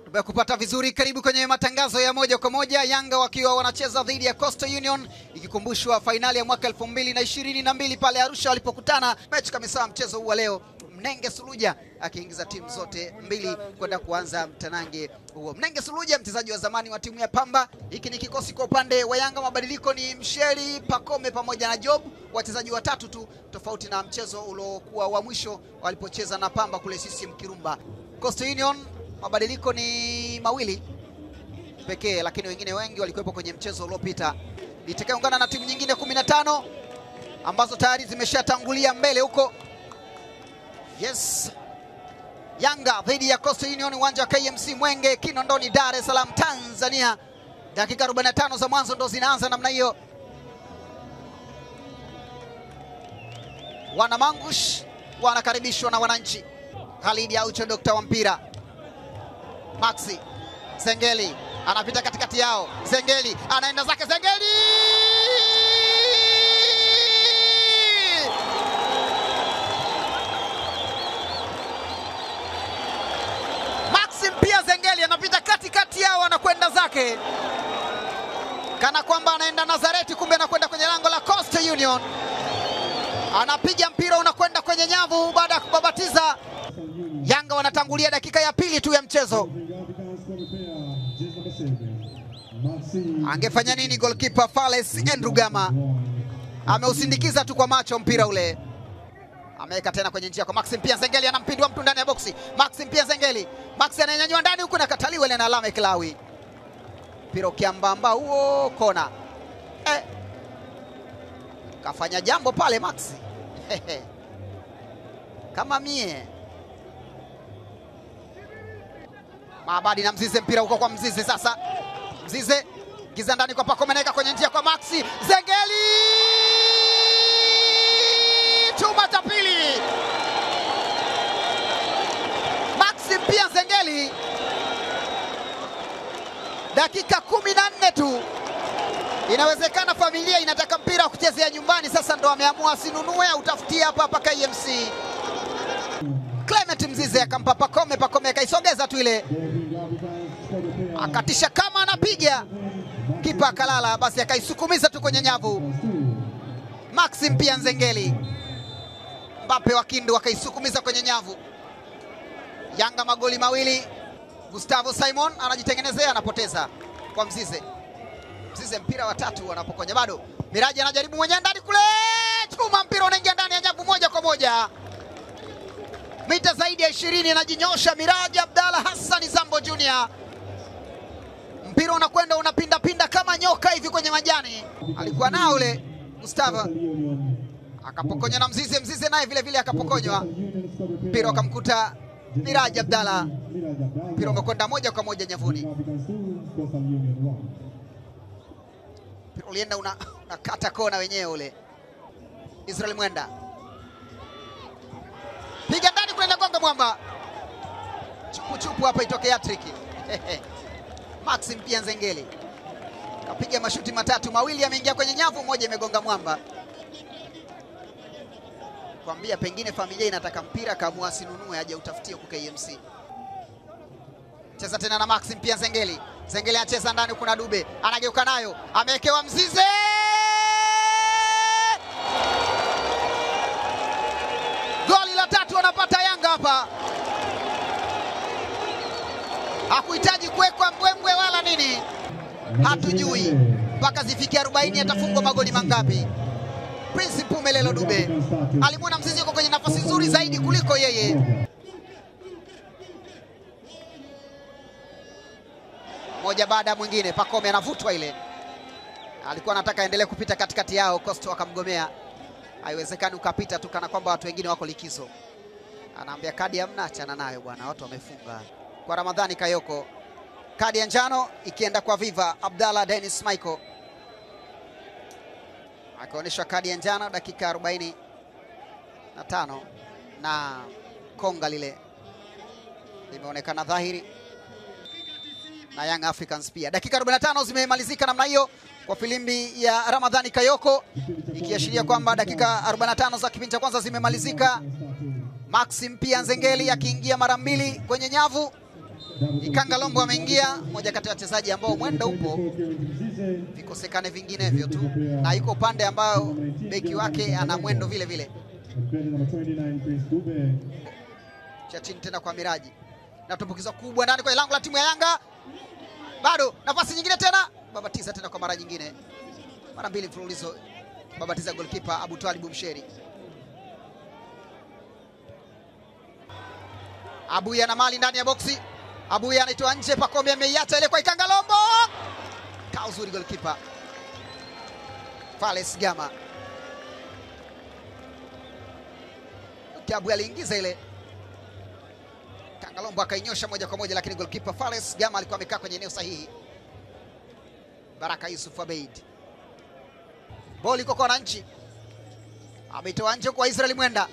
Tumekupata vizuri, karibu kwenye matangazo ya moja kwa moja. Yanga wakiwa wanacheza dhidi ya Coastal Union, ikikumbushwa fainali ya mwaka 2022 pale Arusha walipokutana. Mechi kabisa mchezo huu wa leo, Mnenge Suluja akiingiza timu zote mbili kwenda kuanza mtanange huo. Mnenge Suluja mchezaji wa zamani wa timu ya Pamba. Hiki ni kikosi kwa upande wa Yanga, mabadiliko ni Msheli, Pakome pamoja na Job, wachezaji watatu tu, tofauti na mchezo uliokuwa wa mwisho walipocheza na Pamba kule CCM Kirumba. Coastal Union mabadiliko ni mawili pekee, lakini wengine wengi walikuwepo kwenye mchezo uliopita. Itakayoungana na timu nyingine 15 ambazo tayari zimeshatangulia mbele huko. Yes, Yanga dhidi ya Coastal Union, uwanja wa KMC Mwenge, Kinondoni, Dar es Salaam, Tanzania. Dakika 45 za mwanzo ndo zinaanza namna hiyo. Wana Mangush wanakaribishwa na wananchi. Khalid Aucho, dokta wa mpira. Maxi Zengeli anapita katikati yao. Zengeli anaenda zake, Zengeli Maxi pia Zengeli anapita katikati yao, anakwenda zake kana kwamba anaenda Nazareti, kumbe anakwenda kwenye lango la Coastal Union. Anapiga mpira unakwenda kwenye nyavu baada ya kubabatiza. Yanga wanatangulia dakika ya pili tu ya mchezo. Angefanya nini goalkeeper Fales Andrew Gama? Ameusindikiza tu kwa macho mpira ule. Ameweka tena kwenye njia kwa Maxi pia Zengeli, anampindua mtu ndani ya boksi. Maxi pia Zengeli. Maxi ananyanyua ndani huku na kataliwa ile na Alame Klawi. Mpira ukiambamba huo kona. Kafanya jambo pale Maxi. Kama mie. Maabadi na Mzize, mpira huko kwa Mzize sasa. Mzize giza ndani kwa Pakome, anaweka kwenye njia kwa Maxi Zengeli. Chuma cha pili. Maxi pia Zengeli. Dakika 14 tu. Inawezekana familia inataka mpira wa kuchezea nyumbani, sasa ndo ameamua asinunue, utafutie hapa hapa KMC. Clement Mzize akampa Pakome, Pakome akaisogeza tu ile, akatisha kama anapiga, kipa akalala, basi akaisukumiza tu kwenye nyavu. Maxi pia Nzengeli, Mbappe wa Kindu akaisukumiza kwenye nyavu. Yanga magoli mawili. Gustavo Simon anajitengenezea, anapoteza kwa Mzize. Mzize mpira wa tatu anapokonya, bado Miraji anajaribu mwenyewe ndani kule, chuma mpira unaingia ndani ya nyavu moja kwa moja. Mita zaidi ya 20 anajinyosha Miraji Abdalla Hassan Zambo Junior. Mpira unakwenda unapinda pinda kama nyoka hivi kwenye majani. Alikuwa nao ule Gustavo, akapokonya na Mzize, Mzize naye vile vile akapokonywa. Mpira ukamkuta Miraji Abdalla. Mpira umekwenda moja kwa moja nyavuni. Mpira ulienda unakata kona wenyewe ule. Israel Mwenda piga ndani kwenda gonga mwamba. Chupu chupu hapa itoke hat-trick. Maxi pia Nzengeli kapiga mashuti matatu, mawili yameingia kwenye nyavu, moja imegonga mwamba. Kwambia pengine familia inataka mpira, kaamua asinunue aje utafutie huko KMC. Cheza tena na Maxi pia Nzengeli. Nzengeli anacheza ndani, kuna Dube anageuka nayo, amewekewa Mzize. Goli la tatu anapata Yanga hapa. Hakuhitaji kuwekwa mbwembwe wala nini, hatujui mpaka zifikie 40 atafungwa magoli mangapi. Prince Mpumelelo Dube alimwona Mzize yuko kwenye nafasi nzuri zaidi kuliko yeye. Moja baada ya mwingine, Pakome anavutwa ile. Alikuwa anataka endelee kupita katikati yao, Coastal akamgomea. Haiwezekani ukapita tu kana kwamba watu wengine wako likizo. Anaambia kadi hamna, achana nayo bwana, watu wamefunga. Kwa Ramadhani Kayoko, kadi ya njano ikienda kwa Viva Abdalla Dennis Michael. Akaonyeshwa kadi ya njano dakika 45 na konga lile limeonekana dhahiri na Young Africans pia. Dakika 45 zimemalizika namna hiyo kwa filimbi ya Ramadhani Kayoko, ikiashiria kwamba dakika 45 za kipindi cha kwanza zimemalizika. Maxi pia Nzengeli akiingia mara mbili kwenye nyavu. Ikanga Lombo ameingia, mmoja kati ya wachezaji ambao mwendo upo, vikosekane vinginevyo tu, na yuko upande ambao beki wake ana mwendo vile vile. Cha chini tena kwa Miraji, na tumbukizo kubwa ndani kwa lango la timu ya Yanga. Bado nafasi nyingine tena, babatiza tena kwa mara nyingine, mara mbili mfululizo babatiza goalkeeper Abu Twalib Msheri. Abuya na mali ndani ya boksi. Abuya anaitoa nje, Pacome ameiacha ile kwa Ikanga Lombo. Kauzuri goalkeeper Fales Gama. Abuya aliingiza ile, Ikanga Lombo akainyosha moja kwa moja, lakini goalkeeper Fales Gama alikuwa amekaa kwenye eneo sahihi. Baraka Yusuf Abeid. Boli iko kwa wananchi. Ameitoa nje kwa Israel Mwenda.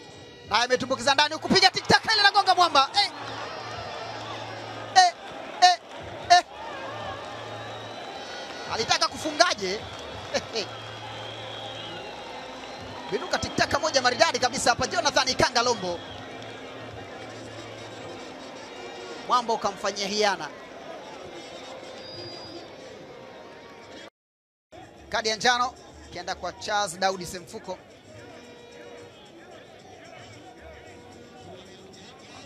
Naye ametumbukiza ndani kupiga tik tak ile inagonga mwamba. Alitaka kufungaje? Binuka tik tak moja maridadi kabisa hapa Jonathan Ikanga Lombo. Mwamba ukamfanyia hiana. Kadi ya njano kienda kwa Charles Daudi Semfuko.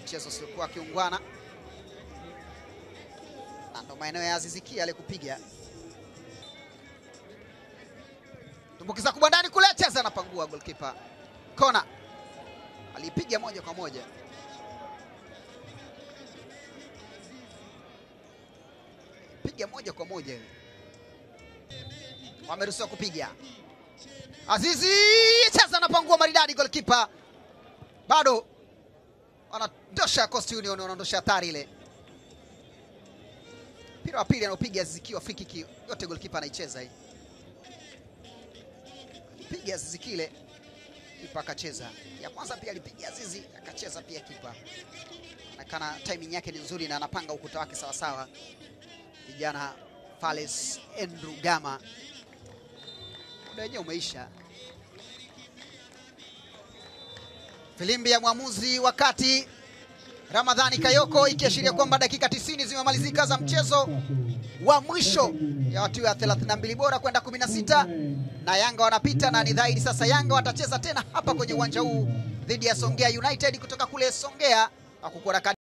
Mchezo usiokuwa kiungwana. Na ndo maeneo ya Aziz Ki alikupiga. Tumbukiza kubwa ndani kule, cheza na pangua goalkeeper. Kona. Alipiga moja kwa moja. Piga moja kwa moja ile. Wameruhusiwa kupiga. Azizi cheza na pangua maridadi goalkeeper. Bado wanadosha Coast Union, wanaondosha hatari ile. Mpira wa pili anaopiga Aziz Ki wa free kick, yote goalkeeper anaicheza hii. Piga Aziz Ki ile, kipa akacheza. Ya kwanza pia alipiga Azizi akacheza pia kipa. Anaonekana timing yake ni nzuri na anapanga ukuta wake sawa sawa. Vijana Fales Andrew Gama. Muda wenyewe umeisha. Filimbi ya mwamuzi wakati Ramadhani Kayoko ikiashiria kwamba dakika 90 zimemalizika za mchezo wa mwisho ya watu ya 32 bora kwenda 16, na Yanga wanapita, na ni dhahiri sasa Yanga watacheza tena hapa kwenye uwanja huu dhidi ya Songea United kutoka kule Songea. Hakukuwa